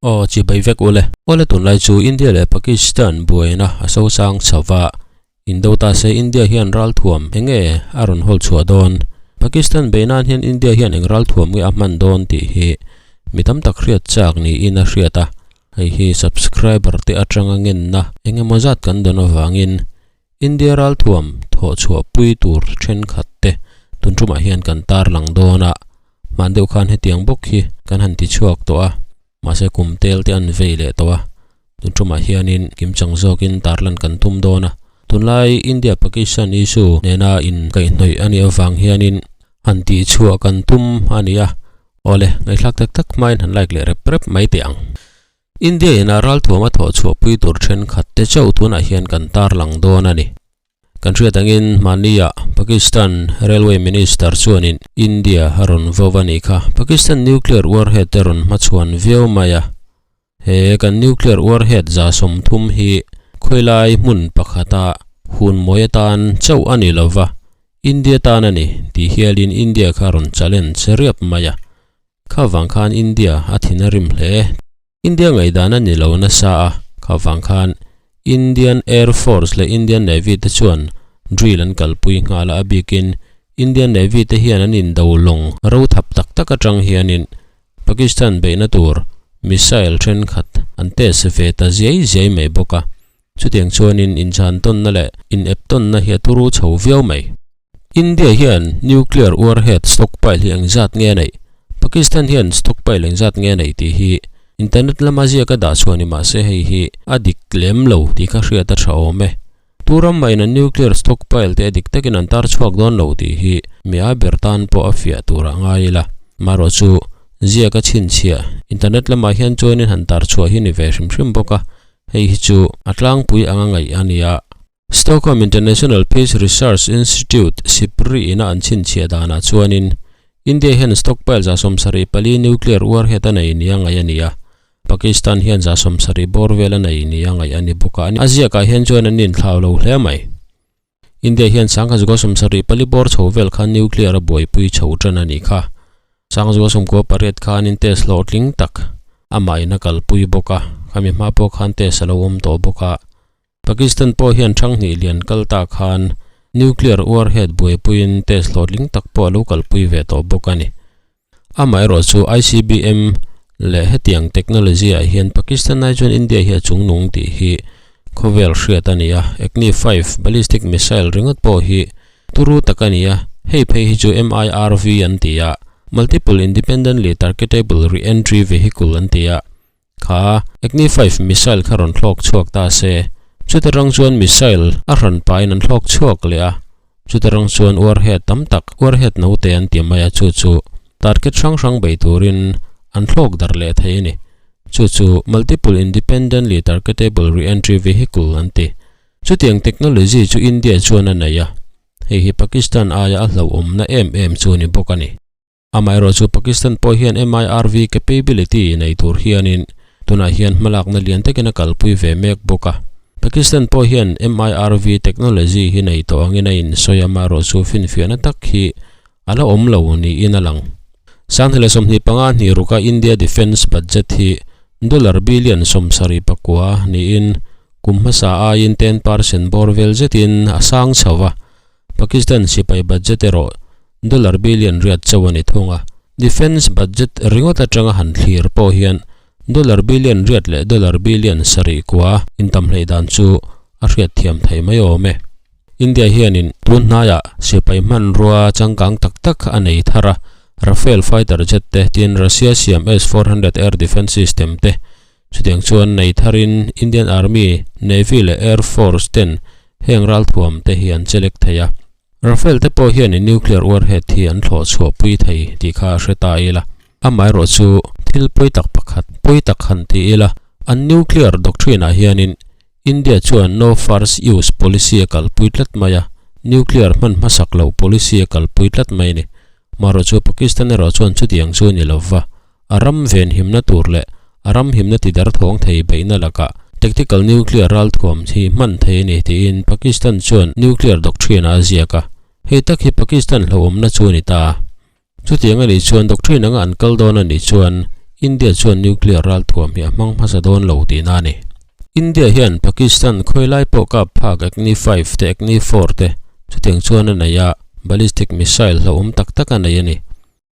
Aw chibai vek ule. Awle tunlai chu India leh Pakistan buaina a sosang chho va, Indo ta se India hian ralthuam enge a rawn hawl chhuah dawn? Pakistan beih nan hian India hian eng ralthuam nge a hman dawn tih hi mi tam tak hriat chak niin a hriat a, hei hi subscriber te atanga ngenna eng emaw zat kan dawn avangin India ralthuam thawh chhuah pui tur thenkhat te tun tumah hian kan tarlang dawn a, hman deuh khan hetiang bawk hi kan han ti chhuak tawh a. Mahse kum tel te an vei leh tawh a, tun tumah hianin kimchang zawkin tarlan kan tum dawn a. Tunlai India Pakistan issue nena inkaihhnawih a nih avang hianin han tihchhuah kan tum a ni a, awle ngaihthlak tak tak hmain han like leh rep rep mai teh ang. India ina ralthuam a thawhchhuahpui tur thenkhat te chauh tunah hian kan tarlang dawn a ni. Kan hriat angin mahnia Pakistan Railway Minister chuanin India a rawn vo a nih kha. Pakistan nuclear warhead te rawn hmachhuan viau mai a. He kan nuclear warhead 30 hi khawilai hmun pakhata hun mawi atan chauh a ni lova, India tan a ni tih hialin India kha rawn challenge riap mai a. Kha vang khan India a thin a rim hle. India ngaihdan a ni lo nasa a, kha vang khan Indian Air Force leh Indian Navy te chuan drill an kalpui nghal a, a bikin Indian Navy te hian an indo lawng ro thap tak tak atang hianin Pakistan beihna tur missile thenkhat an test ve ta ziai ziai mai bawk a, chutiang chuanin inchhan tawnna leh inep tawnna hi a turu chho viau mai. India hian nuclear warhead stockpile hi engzat nge a neih? Pakistan hian stockpile engzat nge a neih tih hi internet lama ziaka dah chhuah ni mah se hei hi a dik lem lo tih kha hriat a tha awm e. Tu ram mahin an nuclear stockpile te a dik takin an tar chhuak dawn lo tih hi mi a ber tan pawh a fiah tur ah ngai ila. Marawh chu ziaka chhinchhiah internet lamah hian chuanin han tar chhuah hi ni ve hrim hrim bawk a, hei hi chu a tlangpui anga ngaih a nia. Stockholm International Peace Research Institute, SIPRI, ina an chhinchhiah danah chuanin India hian stockpile 74 nuclear warhead a nei nia ngaih a ni a, Pakistan hian 70 bawr vel a nei nia ngaih a ni bawk a. A ziakah hian chuan an inthlau lo hle mai. India hian 1974 bawr chho vel khan nuclear a buaipui chho tan a nih kha. 1998 khanin test hlawhtling tak amahin a kalpui bawk a, khami hma pawh khan test a lo awm tawh bawk a. Pakistan pawh hian Thanghnih lian kal ta khan nuclear warhead buaipuiin test hlawhtling tak pawh a lo kalpui ve tawh bawk a ni. Amaherawh chu ICBM leh hetiang technology ah hian Pakistan ai chuan India hi a chungnung tih hi khawvel hriat a ni a, Agni-5 ballistic missile ringawt pawh hi turu tak a ni a, hei phei hi chu MIRV an ti a, Multiple Independently Targetable Re-entry Vehicle an ti a. Kha Agni-5 missile kha rawn thlawk chhuak ta se, chuta rang chuan missile a hran pahin an thlawk chhuak leh a, chuta rang chuan warhead tam tak, warhead note an ti mai a, chu chu target hrang hrang bei turin an thlawk darh leh thei a ni. Chu chu Multiple Independently Targetable Re-entry Vehicle an ti. Chutiang technology chu India chuan a nei a, hei hi Pakistan aia a hlauhawmna em em chu a ni bawk a ni. Amaherawh chu Pakistan pawh hian MIRV capability nei tur hianin tunah hian hmalakna lian takin a kalpui ve mek bawk a. Pakistan pawh hian MIRV technology hi nei tawh angin a insawi a, amaherawh chu finfiahna tak hi a la awm lo niin a lang. 2025 hnih ruka India defence budget hi dollar billion 79 niin kum hmasa aiin 10% bawr vel zetin a sang chho a. Pakistan sipai budget erawh dollar billion riat chauh a ni thung a, defence budget ringawt atanga han thlir pawh hian dollar billion riat leh dollar billion sarih kua intam hleih dan chu a hriat thiam thei mai awm e. India hianin tun hnaiah sipai hmanrua changkang tak tak a nei thar a, Rafale fighter jet te, tin Russia siam S-400 air defence system te, chutiang chuan nei tharin Indian Army, Navy leh Air Force ten Heng ralthuam te hi an chelek thei a, Rafale te pawh hian nuclear warhead hi an thlawh chhuah pui thei tih kha a hre ta ila. Amaherawh chu thil pawi tak pakhat, pawi tak han ti ila, an nuclear doctrine ah hianin India chuan no first use policy a kalpui tlat mai a, nuclear hman hmasak loh policy a kalpui tlat mai a ni. Marawh chu Pakistan erawh chuan chutiang chu a ni lova, A ram venhimna tur leh a ram himna ti darthawng thei beihna lakah tactical nuclear ralthuam hi hman thei a ni tiin Pakistan chuan nuclear doctrine ah a ziak a. Hei tak hi Pakistan hlauhawmna chu a ni ta. Chutiang a nih chuan doctrine anga an kal dawn a nih chuan India chuan nuclear ralthuam hi a hmang hmasa dawn lo tihna a ni. India hian Pakistan khawilai pawh kap phak Agni-5 te Agni-4 te chutiang chuan a nei a, ballistic missile hlauhawm tak tak a nei a ni.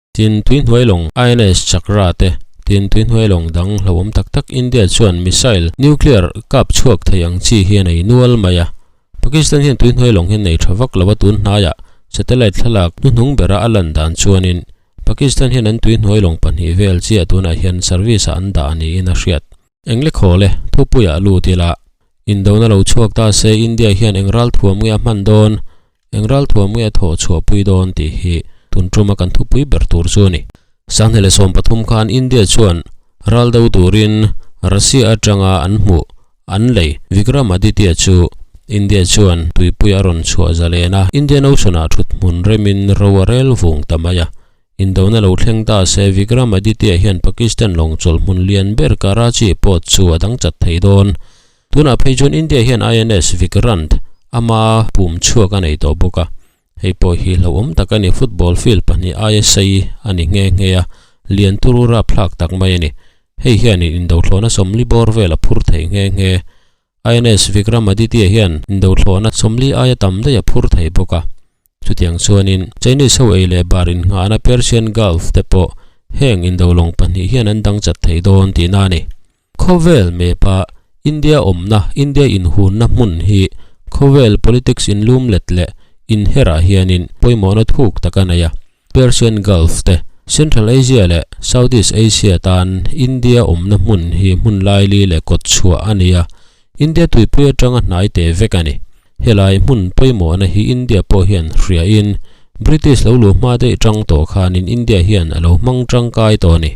Tin, tuihnuai lawng INS Chakra te, tin tuihnuai lawng dang hlauhawm tak tak India chuan missile nuclear kap chhuak thei ang chi hi a nei nual mai a. Pakistan hian tuihnuai lawng hi nei tha vak lo a tun hnaiah satellite thlalak hnuhnung bera a lan dan chuanin Pakistan hian an tuihnuai lawng pahnih vel chiah tunah hian service ah an dah niin a hriat. Engle khawl e, thupuiah lut ila. Indona lo chhuak ta se India hian eng ralthuam nge a hman dawn, eng ralthuam nge a thawh chhuahpui dawn tih hi tun tuma kan thupui ber tur chu a ni. Sanghnih leh 13 khan India chuan ral do turin Russia atanga an hmuh an lei Vikramaditya chu India chuan tuipui a rawn chhuah zalen a, Indian Ocean-ah thuthmun remin ro a rel vung ta mai a. Indona lo thleng ta se Vikramaditya hian Pakistan lawng chawlh hmun lian ber Karachi port chu a dang chat thei dawn. Tunah phei chuan India hian INS Vikrant ama pum chhuak a nei tawh bawk a. Hei pawh hi hlauhawm tak a ni, football field pahnih aia sei a ni nghe nghe a, lian turu rapthlak tak mai a ni. Hei hianin indothlawhna sawmli bawr vel a phur thei nghe nghe. INS Vikramaditya hian indothlawhna sawmli aia tam daih a phur thei bawk a. Chutiang chuanin Chinese ho ei leh bar innghahna Persian Gulf te pawh heng indolawng pahnih hian an dang chat thei dawn tihna a ni. Khawvel map-a India awmna, India inhunna hmun hi khawvel politics inlum let leh inherah hianin pawimawhna thuk tak a nei a. Persian Gulf te, Central Asia leh Southeast Asia tan India awmna hmun hi hmun laili leh kawt chhuah a ni a, India tuipui atanga hnai te vek a ni. Helai hmun pawimawhna hi India pawh hian hriain British lo luh hma daih tang tawh khanin India hian a lo hmang tangkai tawh a ni.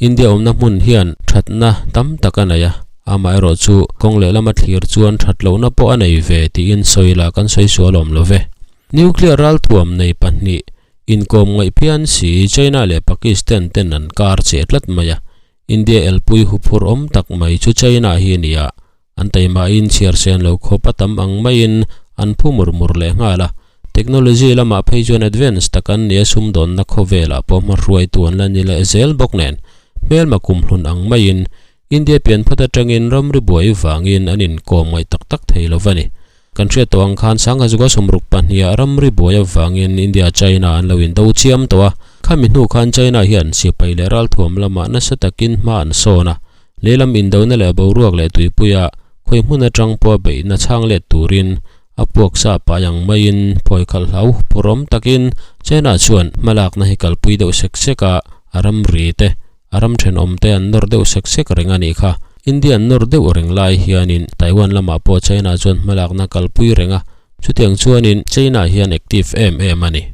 India awmna hmun hian thatna tam tak a nei a, amaherawh chu kawng lehlam a thlir chuan that lohna pawh a nei ve tiin sawi lah kan sawi sual awm lo ve. Nuclear ralthuam nei pahnih inkawm ngaih phian si China leh Pakistan ten an kar che tlat mai a, India elpui huphur awm tak mai chu China hi a ni a, An taimahin chhiar sen lo khawp a tam ang maiin an phu mur mur leh nghal a. Technology lamah phei chuan advance tak an nia sumdawnna khawvelah pawh hmahruaitu an la ni leh zel bawk nen hmelma kumhlun ang maiin India pian phat atangin ramri buai vangin an inkawm ngaih tak tak thei lo va ni. Kan hriat tawh ang khan Sangha Zuka sawmruk pahniha ramri buai avangin India China an lo indo chiam tawh a, khami hnu khan China hian sipai leh ralthuam lamah nasa takin hma an sawn a, lehlam indona leh boruak leh tuipuia khawi hmun atang pawha beihna chhang let turin a puak sa pai ang maiin phawi khalh hlau phurawm takin China chuan hmalakna hi kalpui deuh sek sek a, a ramri te A ram thenawm te an nawr deuh sek sek reng a nih kha. India an nawr deuh reng lai hianin Taiwan lamah pawh China chuan hmalakna kalpui reng a, chutiang chuanin China hian active em em a ni.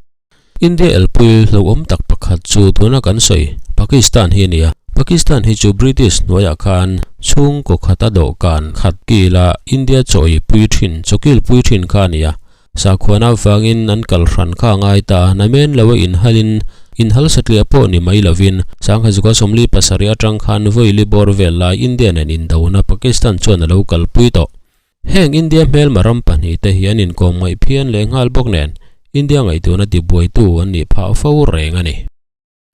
India elpui hlauhawm tak pakhat chu tuna kan sawi Pakistan hi a ni a. Pakistan hi chu British hnuaiah khan chhungkaw khata dawhkan khat kila India chaw eipui thin, chawkil pui thin kha a ni a. Sakhuana avangin an kal hran kha a ngai ta a, namen lo a inhalin inhal satliah pawh ni mai lovin Sangha Zuka 47 atang khan vawi li bawr vel lai India nen indona Pakistan chuan a lo kalpui tawh. Heng India hmelma ram pahnih te hi an inkawm ngaih phian leh nghal bawk nen India ngaihtuahna tibuaitu an nih phah fo reng a ni.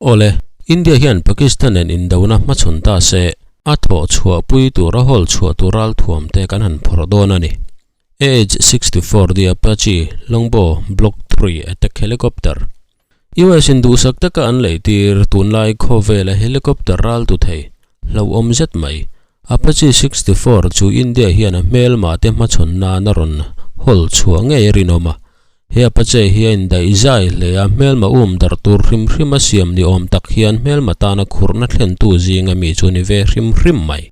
Awle, India hian Pakistan nen indona hmachhawn ta se, a thawh chhuah pui tur a hawl chhuah tur ralthuam te kan han phawrh dawn a ni. AH-64 The Apache Longbow Block 3 Attack Helicopter US in duhsak taka an lei tir tunlai khawvela helicopter ral tu thei hlauhawm zet mai Apache 64 chu India hian a hmelma te hmachhawn nan a rawn hawl chhuah ngei a rinawm a. He Apache hi a indaih zai hle a, hmelma um darh tur hrim hrim a siam ni awm tak hian hmelma tana khurhna thlentu zinga mi chu ni ve hrim hrim mai.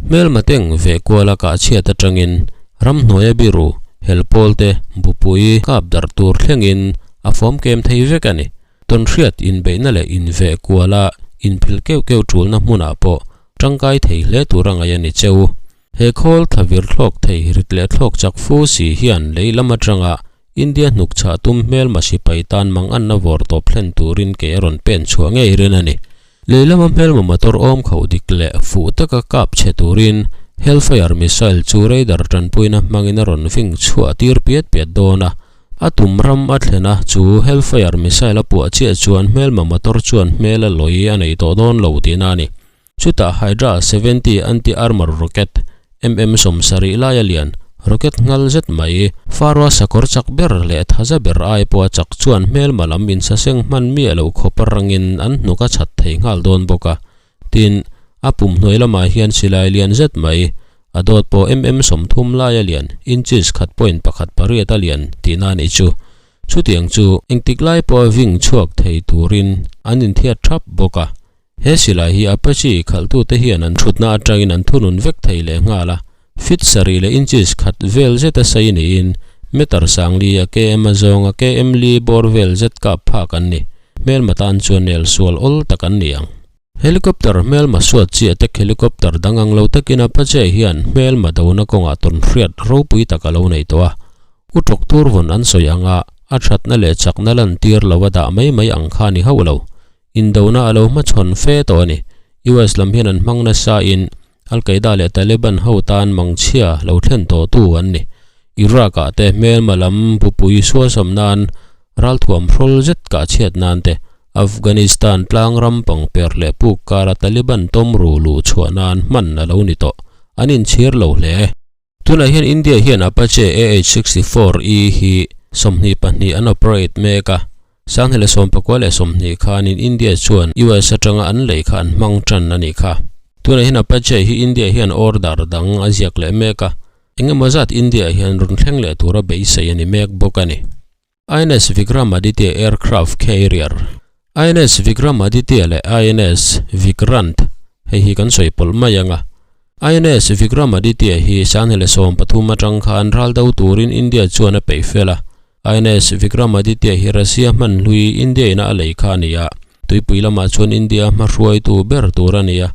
Hmelma teng ve kuala kah chhiat atangin ramhnuaia biru, helpawl te bupui kap darh tur thlengin a fawm kem thei vek a ni. Tawnhriat inbeihna leh inveh kuala inphil keuh keuh tulna hmunah pawh tangkai thei hle tur a ngaih a ni cheu. He khawl thlavir thlawk thei rit leh thlawk chak fu si hian lei lam atanga India hnuk chhah tum hmelma sipai tan manganna vawr tawp thlen turin ke a rawn pen chhuah ngei rin a ni. Lei lama hmelma motor awm khauh dik leh fuh taka kap chhe turin Hellfire missile chu radar tanpuina hmangin a rawn ving chhuah tir piat piat dawn a. A tum ram a thlen a, chu Hellfire missile a puah chiah chuan hmelma motor chuan hmel a lawi a nei tawh dawn lo tihna a ni. Chutah Hydra 70 anti-armour rocket, mm 70 laia lian, rocket nghal zet mai, Faroa sakawr chak ber leh thaza ber ai pawha chak chuan hmelma lam insaseng hman miah loh khawp rangin an hnuk a chhat thei nghal dawn bawk a. Tin, a pum hnuai lamah hian silai lian zet mai, a dawt pawh mm 30 laia lian, inches khat point pakhat pariat a lian tihna a nih chu. Chutiang chu engtik lai pawha ving chhuak thei turin an inthiat thap bawk a. He silai hi Apache khalhtute hian an thutna atangin an thunun vek thei leh nghal a, feet sarih leh inches khat vel zeta sei niin meter sangli a km a zawnga km li bawr vel zet kap phak an ni. Hmelma tan chuan nel sual awl tak an ni ang. Helicopter hmelma suat chi attack helicopter dang ang lo takin Apache hian hmelma dona kawngah tawn hriat ropui tak a lo nei tawh a. U tawk tur vawn an sawi anga a thatna leh chakna lantir lo a dah mai mai ang kha ni hauh lo. Indona a lo hmachhawn fe tawh a ni. US lam hian an hmang nasa in Al Qaeda leh Taliban ho tan mangchhia lo thlen tawh tu an ni. Iraq ah te hmelma lam bupui sualsam nan ralthuam hrawl zet kah chhiat nan te, Afghanistan tlang ram pangper leh puk kara Taliban tawmru luh chhuah nan hman a lo ni tawh. An inchhir lo hle. Tunah hian India hian Apache AH-64E hi 22 an operate mek a, 1929 khanin India chuan US atanga an lei kha an hmang tan a nih kha. Tunah hian Apache hi India hian order dang a ziak leh mek a, engemaw zat India hian rawn thleng leh tura beisei a ni mek bawk a ni. INS Vikramaditya Aircraft Carrier, INS Vikramaditya leh INS Vikrant hei hi kan sawi pawlh mai ang a. INS Vikramaditya hi 2013 atang khan ral do turin India chuan a peih fel a. INS Vikramaditya hi Russia hman hlui India ina a lei kha a ni a, tuipui lamah chuan India hmahruaitu ber tur a ni a.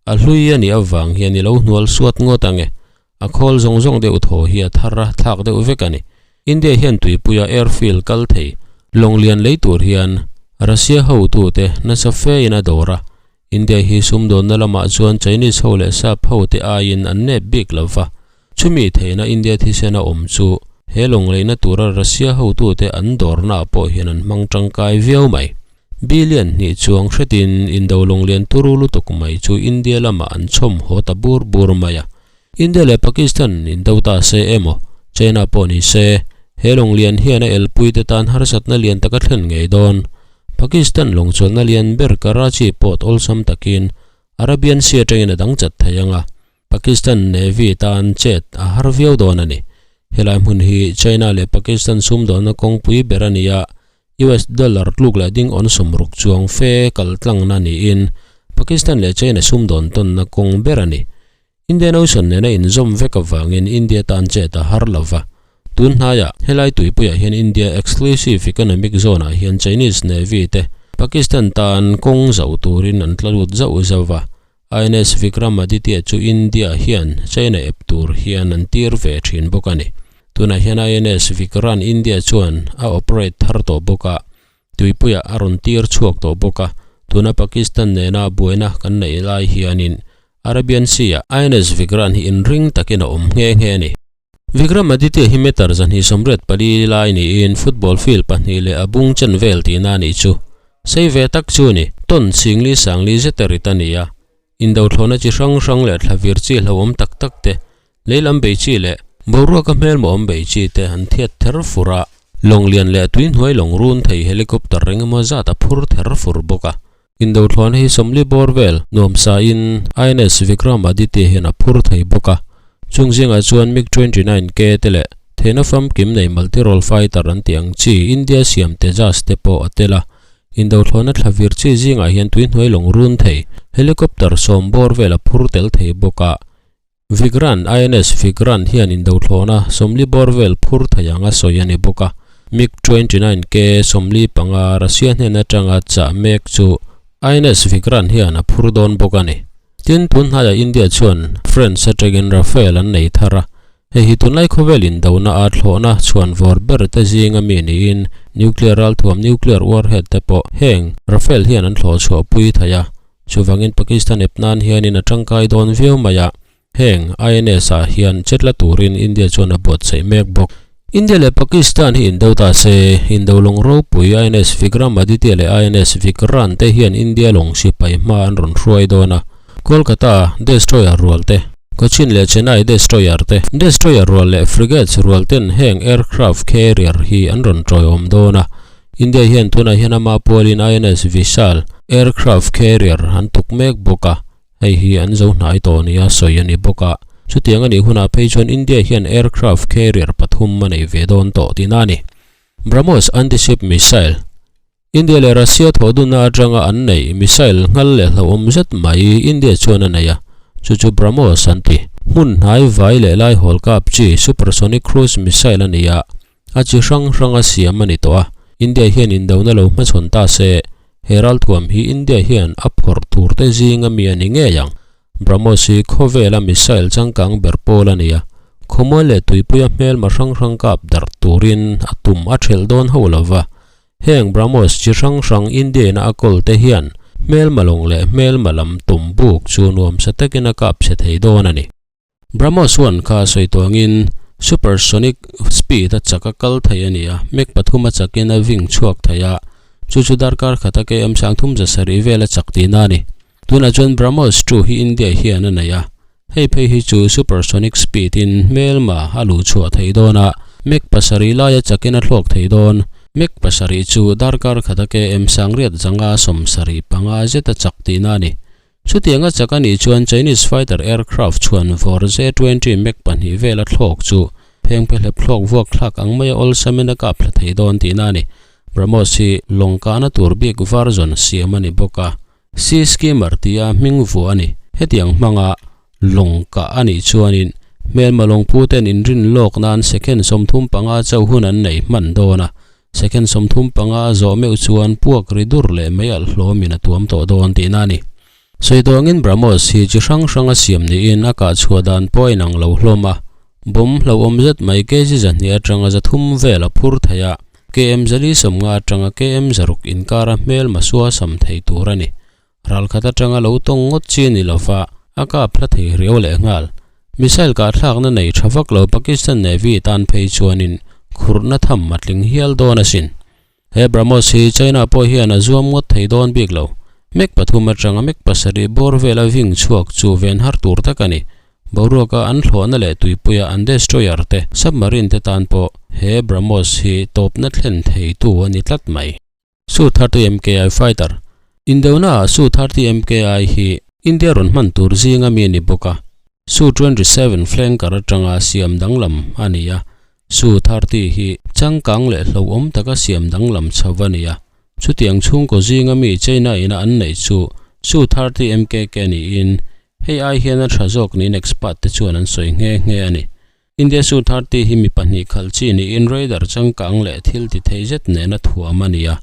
A hlui a nih avang hian i lo hnual suat ngawt ang e. A khawl zawng zawng deuh thaw hi a thar a, thlak deuh vek a ni. India hian tuipuia airfield kal thei lawng lian lei tur hian Russia hotute nasa fe in a dawr a. India hi sumdawnna lamah chuan Chinese ho leh Sap ho te aiin an nep bik lo va. Chumi theihna India thisena awm chu he lawng leina tura Russia hotute an dawrnaah pawh hian an hmang tangkai viau mai. Billion hnih chuang hretin Indo lawnglian turu lutuk mai chu India lamah an chhawm haw ta bur bur mai a. India leh Pakistan indo ta se emaw, China pawh ni se, he lawnglian hian a elpuite tan harsatna lian tak a thlen ngei dawn. Pakistan lawng chuanna lian ber Karachi port awlsam takin Arabian Sea atangin a dang chat thei ang a, Pakistan Navy tan chet a har viau dawn a ni. Helai hmun hi China leh Pakistan sumdawnna kawngpui ber a ni a, US dollar tluk leh ding awn 60 chuang fe kal tlangna niin Pakistan leh China sumdawn tawnna kawng ber a ni. Indian Ocean nena inzawm vek avangin India tan chet a har lo va. Tun hnaiah helai tuipuiah hian India Exclusive Economic Zone-ah hian Chinese Navy te Pakistan tan kawng zauh turin an tla lut zauh zauh va. INS Vikramaditya chu India hian China ep tur hian an tir ve thin bawk a ni. Tunah hian INS Vikran India chuan a operate thar tawh bawk a, tuipuiah a rawn tir chhuak tawh bawk a. Tuna Pakistan nena buaina kan neih lai hianin Arabian Sea-ah INS Vikran hi inring takin a awm nghe nghe a ni. Vikramaditya hi meter 284 lai niin football field pahnih leh a bung chen vel tihna a nih chu. Sei ve tak chu a ni. Ton singli sangli zet a rit a ni a. Indothlawhna chi hrang hrang leh thlavir chi hlauhawm tak tak te, leilam bei chi leh boruaka hmelmawm bei chi te an thiat ther fur a. Lawng lian leh tui hnuai lawng run thei helicopter eng emaw zat a phur ther fur bawk a. Indothlawhna hi 40 bawr vel nuamsa in INS Vikramaditya hian a phur thei bawk a. Chung zingah chuan MiG-29K te leh theihna famkim nei multi-role fighter an tih ang chi India siam Tejas te pawh a tel a. Indothlawhna thlavir chi zingah hian tuihnuai lawng run thei helicopter 10 bawr vel a phur tel thei bawk a. Vikrant, INS Vikrant hian indothlawhna 40 bawr vel phur thei anga sawi a ni bawk a. MiG-29K 45 Russia hnen atanga chah mek chu INS Vikrant hian a phur dawn bawk a ni. Tin, tun hnaiah India chuan France atangin Rafale an nei thar a. Hei hi tunlai khawvel indona a thlawhna chhuan vawr ber te zinga mi niin nuclear ralthuam nuclear warhead te pawh heng Rafale hian an thlawh chhuahpui thei a. Chuvangin Pakistan ep nan hianin a tangkai dawn viau mai a, heng INS ah hian chetla turin India chuan a buatsaih mek bawk. India leh Pakistan hi indo ta se, indo lawng ropui INS Vikramaditya leh INS Vikrant te hian India lawng sipai hma an rawn hruai dawn a. Kolkata destroyer rual te, Cochin leh Chennai destroyer te, destroyer rual leh frigates rual ten heng aircraft carrier hi an rawn tawiawm dawn a. India hian tunah hian ama pualin INS Vishal aircraft carrier an tuk mek bawk a, hei hi an zo hnai tawh nia sawi a ni bawk a. Chutiang a nih hunah phei chuan India hian aircraft carrier pathum a nei ve dawn tawh tihna a ni. BrahMos anti-ship missile India leh Russia thawhdunna atanga an neih missile nghal leh hlauhawm zet mai India chuan a nei a, chu chu BrahMos an ti. Hmun hnai vai leh lai hawl kap chi supersonic cruise missile a ni a, a chi hrang hranga siam a ni tawh a. India hian indona lo hmachhawn ta se, he ralthuam hi India hian a phawrh tur te zinga mi a ni ngei ang. BrahMos hi khawvela missile changkang ber pawl a ni a, khawmual leh tuipuia hmelma hrang hrang kap darh turin a tum a thelh dawn ho lova, Heng BrahMos chi hrang hrang India-in a kawl te hian hmelma lawng leh hmelma lam tum buk chu nuamsa takin a kap chhe thei dawn a ni. BrahMos one kha sawi tawngin supersonic speed a chak a kal thei a ni a, Mach pathum a chakin a ving chhuak thei a, chu chu darkar khata KM 37 vel a chak tihna a ni. Tunah chuan BrahMos 2 hi India hian a nei a, Hei phei hi chu supersonic speed in hmelma a luh chhuah thei dawn a, Mach pasarih laia chakin a thlawk thei dawn. Mach pasarih chu darkar khata KM sangriat zanga 75 zeta chak tihna a ni. Chutianga chak a nih chuan Chinese fighter aircraft chhuan vawr J-20 Mach pahnih vela thlawk chu phengphehlep thlawk vuak thlak ang maia awlsamin a kap thla thei dawn tihna a ni. BrahMos hi lawng kahna tur bik version siam a ni bawk a. Sea skimmer tia hming vuah a ni. Hetiang hmanga lawng kah a nih chuanin hmelma lawngpu ten inrin lawk nan second 35 chauh hun an nei hman dawn a, second 35 a zawh meuh chuan puak ri dur leh mei alh hlawmin a tuam tawh dawn tihna a ni. Sawi tawngin BrahMos hi chi hrang hranga siam niin a kah chhuah dan pawh a inang lo hlawm a, bomb hlauhawm zet mai kg 200 atanga 300 vel a phur thei a, KM zali sawmnga atanga KM zaruk inkara hmelma sua sam thei tur a ni. Ralkhat atanga lo tawng ngawt chi a ni lova, a kap hla thei riau leh nghal. Missile kahthlakna nei tha vak lo Pakistan Navy tan phei chuanin khurhna tham a tling hial dawn asin. He BrahMos hi China pawh hian a zuam ngawt thei dawn bik lo. Mek pathum atanga mek pasarih bawr vela ving chhuak chu ven har tur tak a ni. Boruaka an thlawhna leh tuipuia an destroyer te, submarine te tan pawh he BrahMos hi tawpna thlen theitu a ni tlat mai. Su-30 MKI Fighter Indonaah Su-30 MKI hi India rawn hman tur zinga mi a ni bawk a, Su-27 Flanker atanga siam danglam a ni a, Su-30 hi changkang leh hlauhawm taka siam danglam chho a ni a, chutiang chhungkaw zinga mi China ina an neih chu Su-30 MKK niin hei ai hian a tha zawk niin expert te chuan an sawi nghe nghe a ni. India Su-30 hi mi pahnih khalh chi niin radar changkang leh thil ti thei zet nena thuam a ni a.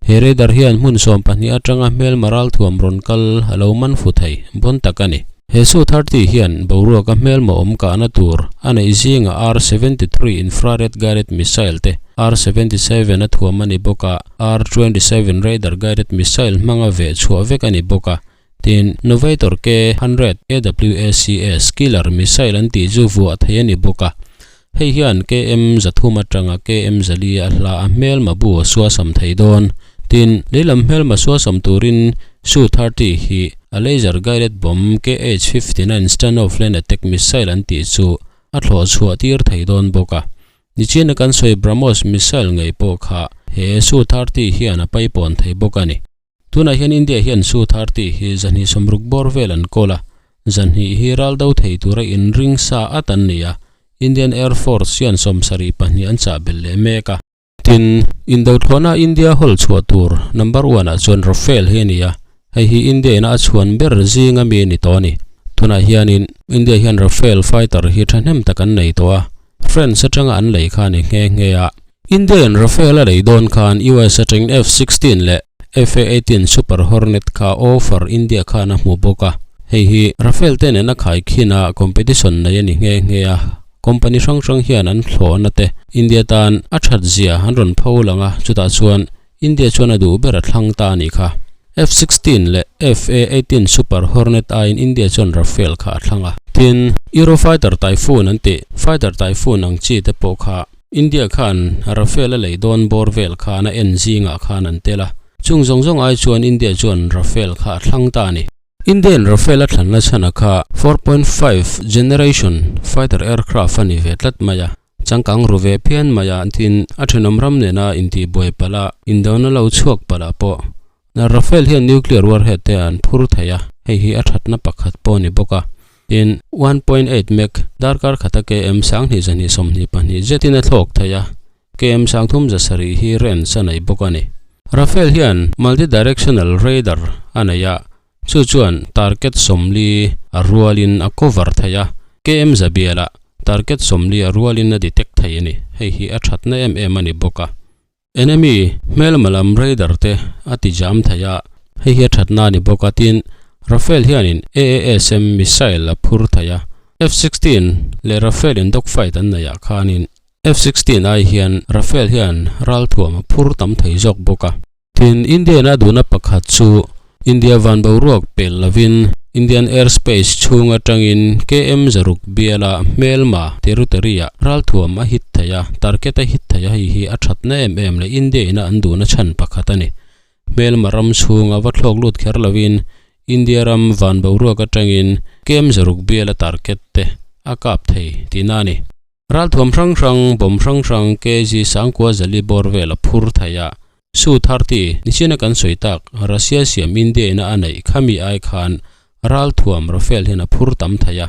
He radar hian hmun 12 atanga hmelma ral thuam rawn kal a lo man fu thei bawn tak a ni. He Su-30 hian boruaka hmelma awm kahna tur a neih zinga R-73 infrared guided missile te, R-77 a thuam a ni bawk a, R-27 radar guided missile hmanga veh chhuah vek a ni bawk a. Tin, Novator K-100 AWACS killer missile an tih chu vuah thei a ni bawk a. Hei hian KM 300 atanga KM 400 a hla a hmelma bu a suasam thei dawn. Tin, leilam hmelma suasam turin Su-30 hi a laser guided bomb KH-59 Stanov land attack missile an tih chu a thlawh chhuah tir thei dawn bawk a. Nichina kan sawi BrahMos missile ngei pawh kha he Su-30 hian a paipawn thei bawk a ni. Tunah hian India hian Su-30 hi 260 bawr vel an kawl a, 200 hi ral do thei tura inring sa at an ni a, Indian Air Force hian 72 an chah belh leh mek a. Tin, Indothlawhna India hawl chhuah tur number one ah chuan Rafale hi a ni a, hei hi India ina a chhuan ber zinga mi a ni tawh a ni. Tunah hianin India hian Rafale fighter hi thahnem tak an nei tawh a, France atanga an lei kha a ni nghe nghe a. India in Rafale a lei dawn khan US atangin F-16 leh F-A-18 Super Hornet kha offer India khan a hmu bawk a. Hei hi Rafale te nen a khaikhin a competition nei a ni nghe nghe a. Company hrang hrang hian an thlawhna te India tan a that zia an rawn pho lang a, chutah chuan India chuan a duh ber a thlang ta a nih kha. F-16 leh F-A-18 Super Hornet aiin India chuan Rafale kha a thlang a. Tin, Eurofighter Typhoon an tih, fighter Typhoon ang chi te pawh kha India khan Rafale a lei dawn bawr vel khan a en zingah khan an tel a, chung zawng zawng ai chuan India chuan Rafale kha a thlang ta a ni. Indian Rafale a thlanna chhana kha 4.5 generation fighter aircraft a ni ve tlat mai a, changkang ru ve phian mai a, tin a thenawm ram nena intihbuai palh a, indona lo chhuak palh ah pawh Rafale hian nuclear warhead te an phur thei a, hei hi a thatna pakhat pawh a ni bawk a. Tin, 1.8 Mach darkar khata km 2222 zetin a thlawk thei a, km 37 hi range a nei bawk a ni. Rafale hian multi-directional radar a nei a, chu chuan target 40 a rualin a cover thei a, km za bialah target 40 a rualin a detect thei a ni. Hei hi a thatna em em a ni bawk a. Enemy hmelma lam radar te a ti jam thei a, hei hi a thatna a ni bawk a, tin Rafale hianin AASM missile a phur thei a, F-16 leh Rafale in dog fight an neih ah khanin F-16 ai hian Rafale hian ralthuam a phur tam thei zawk bawk a. Tin, Indian a duhna pakhat chu India van boruak pel lovin Indian airspace chhung atangin KM zaruk biala hmelma territory-ah ralthuam a hit thei a, target a hit thei a, hei hi a thatna em em leh India ina an duhna chhan pakhat a ni. Hmelma ram chhunga va thlawk lut kher lovin India ram van boruak atangin KM zaruk biala target te a kap thei tihna a ni. Ralthuam hrang hrang, bomb hrang hrang kg sangkua zali bawr vel a phur thei a. Su 30, nichina kan sawi tak, Russia siam India ina a neih khami ai khan ralthuam Rafale hian a phur tam thei a.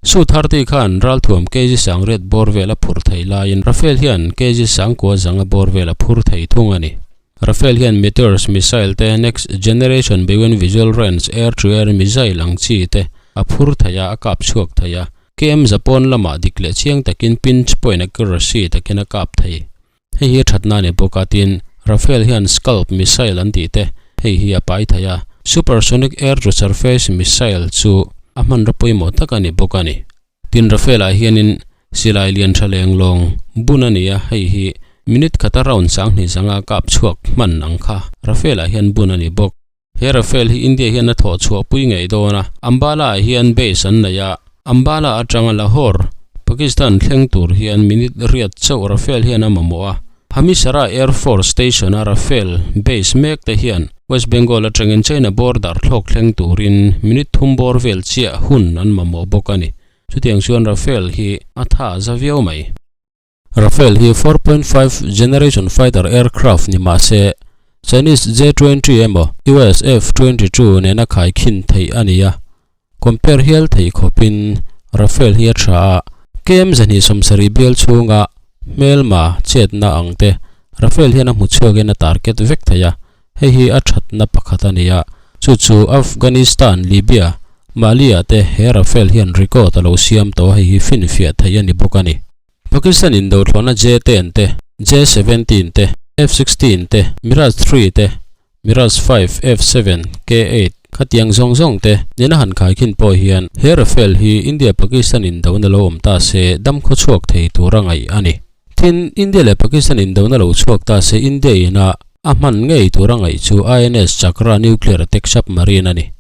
Su 30 khan ralthuam kg sangriat bawr vel a phur thei laiin Rafale hian kg sangkua zanga bawr vel a phur thei thung a ni. Rafale hian Meteors missile te, next generation beyond visual range air to air missile ang chi te a phur thei a, a kap chhuak thei a. KM Zapawn lamah dik leh chiang takin pinch point accuracy takin a kap thei. Hei hi a thatna a ni bawk a, tin Rafale hian Scalp missile an tih te hei hi a pai thei a, supersonic air to surface missile chu a hmanraw pawimawh tak a ni bawk a ni. Tin Rafale ah hianin silai lian tha leng lawng bun a ni a, hei hi minute khata round 2000 zanga kap chhuak hman ang kha Rafale ah hian bun a ni bawk. He Rafale hi India hian a thawh chhuah pui ngei dawn a, Ambala ah hian base an nei a, Ambala atanga Lahore, Pakistan thleng tur hian minute riat chauh Rafale hian a mamawh a. Hamisara Air Force Station a Rafale base mek te hian West Bengal atangin China border thlawk thleng turin minute thum bawr vel chiah hun an mamawh bawk a ni. Chutiang chuan Rafale hi a tha za viau mai. Rafale hi 4.5 generation fighter aircraft ni mah se, Chinese J-20 emaw US F-22 nena khaikhin theih a ni a, compare hial theih khawpin Rafale hi a tha a, KM 270 bial chhunga hmelma chetna ang te Rafale hian a hmu chhuakin a target vek thei a, hei hi a thatna pakhat a ni a, chu chu Afghanistan, Libya, Mali ah te he Rafale hian record a lo siam tawh a, hei hi finfiah theih a ni bawk a ni. Pakistan indothlawhna J-10 te, J-17 te, F-16 te, Mirage 3 te, Mirage 5, F-7, K-8 khatiang zawng zawng te nena han khaikhin pawh hian he Rafale hi India-Pakistan indona lo awm ta se dam khawchhuak thei tura ngaih a ni. Tin, India leh Pakistan indona lo chhuak ta se India ina a hman ngei tura ngaih chu INS Chakra nuclear attack submarine a ni.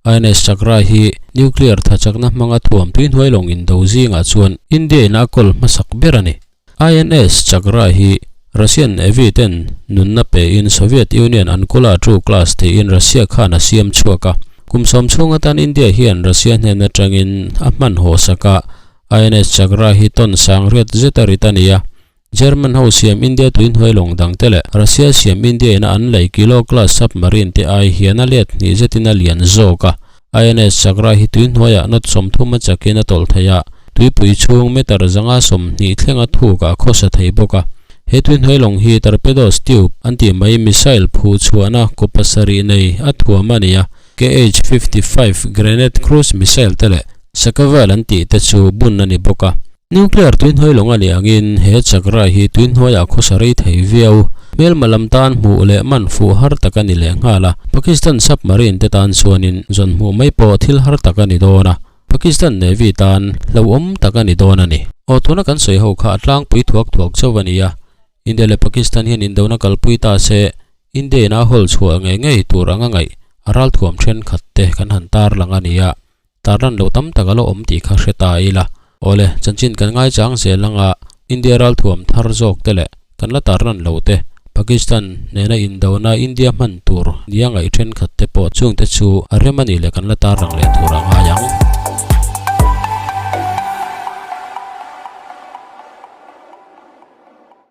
INS Chakra hi nuclear thachakna hmanga thuam tuihnuai lawng indo zingah chuan India in a kawl hmasak ber a ni. INS Chakra hi Russian Navy ten nunna pein Soviet Union an kawla two class tiin Russia khan a siam chhuak a. Kum sawm chhung atan India hian Russia hnen atangin a hman haw sak a, INS Chakra hi tawn sang riat zet a rit a ni a. German ho siam India tuihnuai lawng dang te leh Russia siam India ina an lei Kilo class submarine te ai hian a let hnih zetin a lian zawk a. INS Chakra hi tuihnuaiah knot 30 a chakin a tawlh thei a, tuipui chhung meter 120 thleng a thuk ah khawsa thei bawk a. He tuihnuai lawng hi torpedoes tube an tih mai missile phuh chhuahna kaw pasarih nei a thuam a ni a, KH-55 Granite cruise missile te leh Sakavel an tih te chu bun a ni bawk a. Nuclear tuihnuai lawng a nih angin he chakra hi tuihnuaiah khawsa rei thei viau. Hmelma lam tan hmuh leh man fuh har tak a ni leh nghal a, Pakistan submarine te tan chuanin zawn hmuh mai pawh thil har tak a ni dawn a, Pakistan Navy tan hlauhawm tak a ni dawn a ni. Aw tuna kan sawi ho kha a tlangpui thuak thuak chauh a ni a, India leh Pakistan hian indona kalpui ta se India in a hawl chhuah ngei ngei tur anga ngaih a ralthuam thenkhat te kan han tarlang a ni a. Tarlan lo tam tak a lo awm tih kha hre ta ila. Awle, chanchin kan ngaichang zel anga India ralthuam thar zawk te leh kan la tarlan lo te. Pakistan nena indona India hman tur nia ngaih thenkhat te pawh chungte chu a rem a nih leh kan la tarlang leh tur a ngai ang.